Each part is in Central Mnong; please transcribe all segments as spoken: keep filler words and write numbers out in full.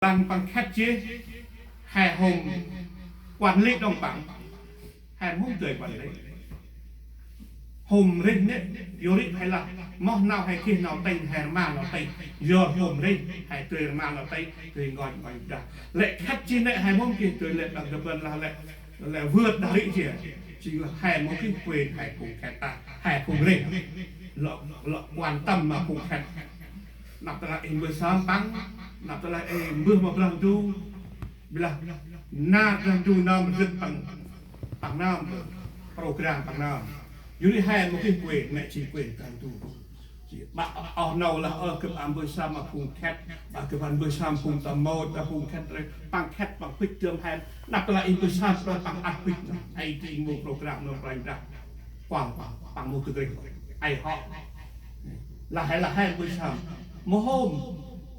Lăng păng khât jêh, he hôm quản lý đŏng păng. He mâu hôm dơi quản lý. Hôm rêh nê, yor ri he lah, moh nau he geh nau tĭng, he rmal nau tĭng. Yor hôm rêh, he dơi rmal nau tĭng, dơi nkoch nkoch dah. Lĕ khât jêh nê, he mâu hôm geh dơi lĕ đŏng dơi bân lah lĕ, lĕ vượt đah ri jêh. Jêng lah he mâu geh quyền, he phung khât ta, he phung rêh. Lŏ, lŏ quan tâm ma phung khât. Nđâp tơlah ih mbơh sơm păng, nđâp tơlah ih mbơh ma Brah Ndu. Bi lah nar Brah Ndu nơm rgât păng, păng nơm, program păng nơm. Yor ri he mâu geh quyền, nê jêng quyền Brah Ndu. Jêh ƀă oh nô lah ơ gâp a mbơh sơm ma phung khât, ƀă gâp a mbơh sơm phung tâm môt, ƀă phung khât rêh, păng khât păng bêch dơm he. Nđâp tơlah ih mbơh sơm, păng ăt bêch nơm. Ay jêng mâu program nơm Kôranh Brah. Kuăl păng, păng mâu dơi rêh. Ay hŏ. Lah he, lah he mbơh sơm. Mâu hôm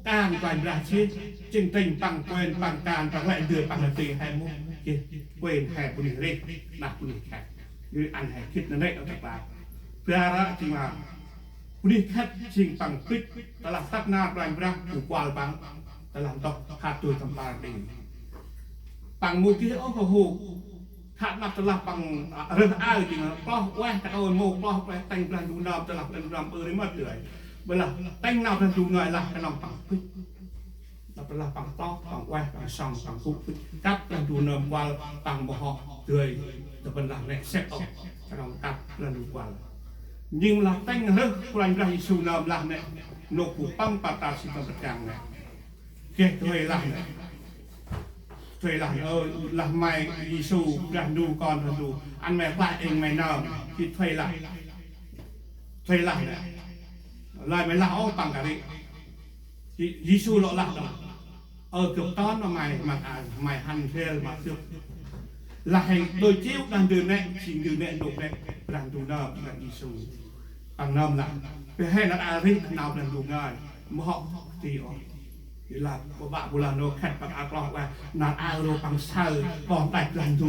kan Kôranh Brah jêh, jêng tĭng păng, quyền păng, kan păng, lĕ ndơ păng nơm ti he mâu geh quyền, he bunuyh rêh, đah bunuyh khât. Yor ri ăn he gĭt nơm nê, ơ ta ƀă. Bar a jêng ma bunuyh khât jêng păng bêch, tơlah tât nar Kôranh Brah, bu kuăl păng, tơlah ntŭk khât dôih tâm pă đêng. Păng mâu geh ôh kơhuk. Khât nđâp tơlah păng, a, rơh aơ jêng kloh ueh, ta ôi mâu kloh ueh, tĭng Brah Ndu nơm, tơlah tĭng Brah Ndu nơm ơ ri mât dơi. Bi lah tĭng nau Brah Ndu ngơi lah knŏng păng bêch. Nđâp tơlah păng kloh, păng ueh, păng sŏng, păng gŭ bêch. Kăp Brah Ndu nơm kuăl, păng mâu hŏ dơi, ta bân lah nê sep ôh, knŏng kăp Brah Ndu kuăl. Jêng lah tĭng rơh Kôranh Brah Yêsu nơm lah nê, nôk bu păng pă ta si tâm rkăng nê. Geh dơi lah nê. Dơi lah nê, ơ, lah may Yêsu, Brah Ndu, Kon Brah Ndu, ăn may klach êng may nơm, jêh dơi lah. Dơi lah nê. Lơi may lah ôh păng kơt ri. Yê-, Yêsu lŏ lah đŏng. Ơ gâp ton ma may, ma, a, may hăn rêl ma gâp. Lah he đôi chiếu đah ndơ nê, jêng ndơ nê nôk nê, Brah Ndu nơm, Brah Yêsu. Păng nơm lah. Bi he nar aơ rêh nau Brah Ndu ngơi. Mâu hŏ ti ôh. Lah, bu ƀă bu lah nô khât păng a kloh ueh, nar aơ ro păng saơ, păng tăch Brah Ndu.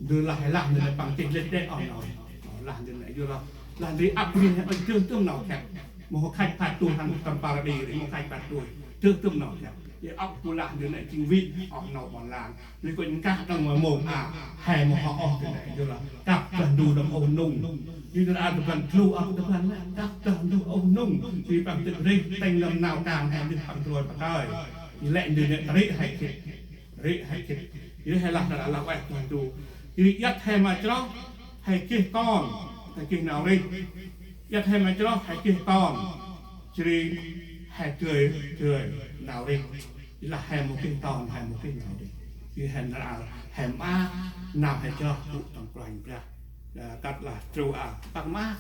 Ndơ lah he lah, ndơ nê păng chih lĕ đê ôh nô. Lah ndơ nê, yor lah. Lah ndri ăp ri he ƀơ̆ dơh tơm nau khât. Mâu khât phat dôih hăn tâm paradi ri, mâu khât phat dôih. Dơh tơm nau khât. Yor ăp bu lah ndơ nê jêng vĭt, ôh nau ƀon lan. Yor kônh nkah đŏng ma mông a, he mâu hŏ ôh ndơ nê, yor lah. Kăp Brah Ndu nơm ôh nŭng. Yor ndơ a ta bân tlu, a ta bân nê, kăp Brah Ndu ôh nŭng. Yor păng tĭk rêh, tĭng nơm nau kan he, ndơ păng trôi pă kơi. Yor lĕ ndơ nê, ri he gĭt. Ri he gĭt. Yor he lah, lah ueh Brah Ndu. Yor iăt he ma chroh, he geh kon, he geh nau rêh. Iăt he ma chroh, he geh kon. Jêh ri he dơi, dơi nau rêh. Yor lah he mâu geh kon, he mâu geh nau rêh. Yor he nar aơ, he maak nau he chroh gŭ tâm Kôranh Brah. Ơ, kăt lah tru a, păng maak.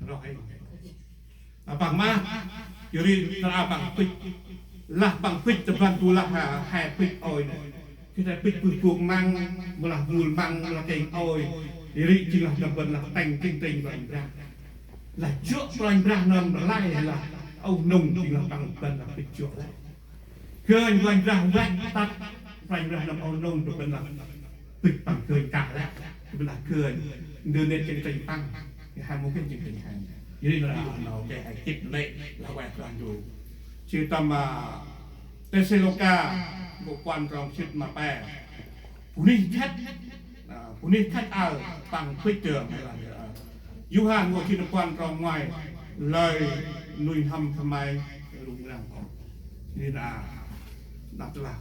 Roh êng. A, păng maak, yor ri nar aơ păng bêch. Lah păng bêch ta bân bu lah, a, he bêch ôi nê. Geh he bêch bơh bôk măng, mâu lah ngul măng, mâu lah kêng ôi. Yor ri jêng lah ta bân lah tĭng, tĭng, tĭng Kôranh Brah. Lah jŏ Kôranh Brah nơm rlay lah ôh nŭng jêng lah păng bân lah bêch jŏ lah. Gơnh Kôranh Brah văch tât, Kôranh Brah nơm ôh nŭng ta bân lah bêch păng gơnh kah lĕ, ta bân lah gơnh. Ndơ nê jêng tĭng păng, he mâu geh jêng tĭng he. Yor ri nau, nau geh he gĭt lĕ, lah ueh Brah Ndu. Jêh tâm, a, Têsalônika, nkô̆ puăn trong jât ma pe. Bunuyh khât, a, bunuyh khât aơ, păng bêch dơm, a, Yôhan nkô̆ jât ma puăn trong ngoai, lơi nuih n'hâm khân may rŭng răng. Yor nê, nđâp tơlah.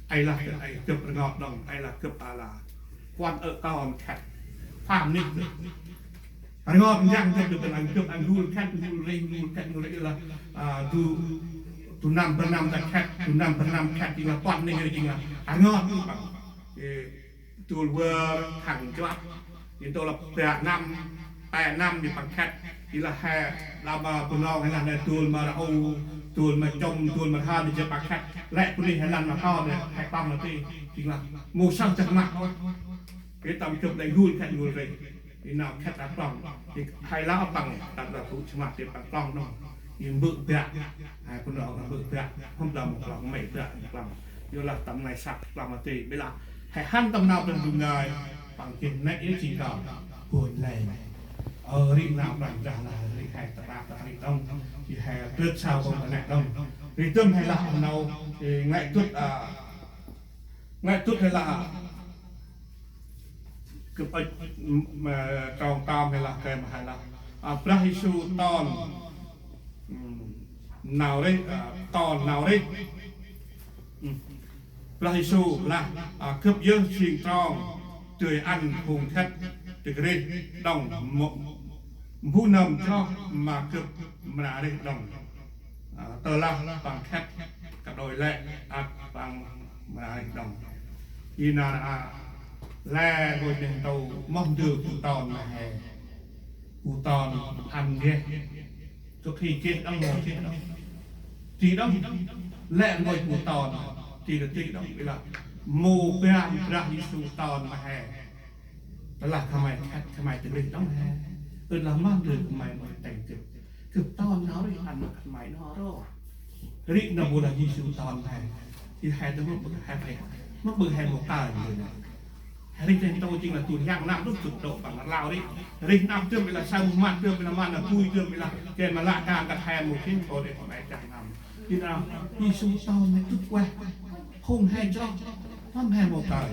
Ay lah, ay gâp rngot đŏng, ay lah gâp a lah. Kuăl ơ kon khât. Pham nik. Rngot njăng gâp, gâp ăn, gâp ăn ngul khât, ngul rêh, ngul khât, ngul rêh lah, a, du, du năm bơh năm ta khât, du năm bơh năm khât, jêng lah kuăl nik, jêng lah rngot păng. Ê, dôl vơr, thăng chuăt. Ê, dôl lah ba năm, pe năm, ê, păng khât. Ê, lah he, lah ma Bunong, ê, lah nê dôl ma Rau, dôl ma Chom, dôl ma Than, ê, jêh păng khât. Lĕ bunuyh he lăn ma kon, ê, he păng ma ti. Jêng lah mâu sơm dak măk ôh. Ê, tâm gâp lĕ ngul khât ngul rêh. Ê, nau khât a klŏng. Ê, he lah păng, tât lah gŭ sơmăt, ê, păng klŏng nơh. Ê, mbơ̆ bă. He, Bunong mbơ̆ bă. Hôm đăm mâu klŏng, mâu bă klŏng. Yor lah tâm nai săk klŏng ma ti. Bi lah he hăn tâm nau Brah Ndu ngơi, păng geh nê, ê, jêng kon. Bônh lĕ. Ơ, ri nau Brah Ndu lah, ri he ta ƀă, ta ri đŏng. Ri he trơt sau kông ta nê đŏng. Ri dơm he lah nau, ê, nglĕ dŭt, a, nglĕ dŭt he lah, a, gâp ŭch, m-, m-, trong tam he lah, gay ma he lah. A, Brah Yêsu ton, ưm, nau rêh, a, ton nau rêh. Ưm. Brah Yêsu lah, a, gâp yơh jêng trong dơi ăn phung khât dâk rêh đŏng, mbu, mbu nơm chroh ma gâp mra rêh đŏng. A, tơ lah păng khât kađôi lĕ ăt păng mra rêh đŏng. Ê nar a, lĕ gâp neh ntu moh ndơ bu ton ma he. Bu ton ăn geh. Gâp hê geh đŏng, mâu geh đŏng. Ti đŏng. Lĕ ngơi bu ton. Ti đŏng, ti đŏng. Bi lah mâu Brah, Brah Yêsu ton ma he. Tơ lah khân may khât, khân may dâk rêh đŏng he. Ơ lah moh ndơ khân may mâu tĭng gâp. Gâp ton nau rêh ăn ma khân may n'ho ro. Ri nơh bu lah Yêsu ton he. Ti he tơ mâu ƀư he phe. Mâu ƀư he mâu kơi ndơ nơh. He rêh neh ntu jêng lah du rhiăng năm đŭt dŭt đŏ păng rlau rêh. Rêh năm dơm bi lah saơ mŭt măt dơm bi lah măt nơh bui dơm bi lah. Gay ma lah kan kăt he mâu geh, ơ rêh ma he chăng năm. Ê nar a, Yêsu ton neh dŭt ueh. Phung he chroh. Mâm he mâu kơi.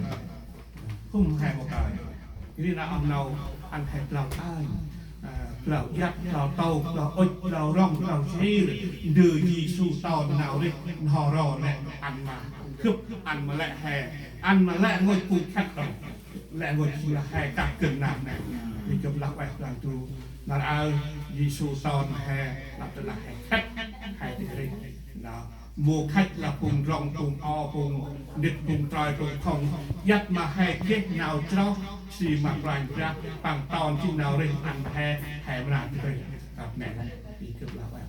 Phung he mâu kơi. Ê nar a, oh nau ăn he blao kơi. A, blao iăt, blao tâu, blao ŭch, blao rŏng, blao jêr, ndơ Yêsu ton nau rêh n'ho ro nĕ, ăn ma gâp, ăn ma lĕ he, ăn ma lĕ ngơi phung khât đŏng, lĕ ngơi jêng lah he kăp gân nơh nĕ. Ri gâp lah ueh Brah Ndu, nar aơ Yêsu ton ma he, lah tơ lah he khât, he dâk rêh. Nơh. Mâu khât lah phung rŏng, phung o, phung nĭt, phung troi, phung khŏng. Iăt ma he geh nau chroh, si ma Kôranh Brah, păng ton jêng nau rêh ăn ma he, he mra dâk rêh. Kăp nĕ lah, ri gâp lah ueh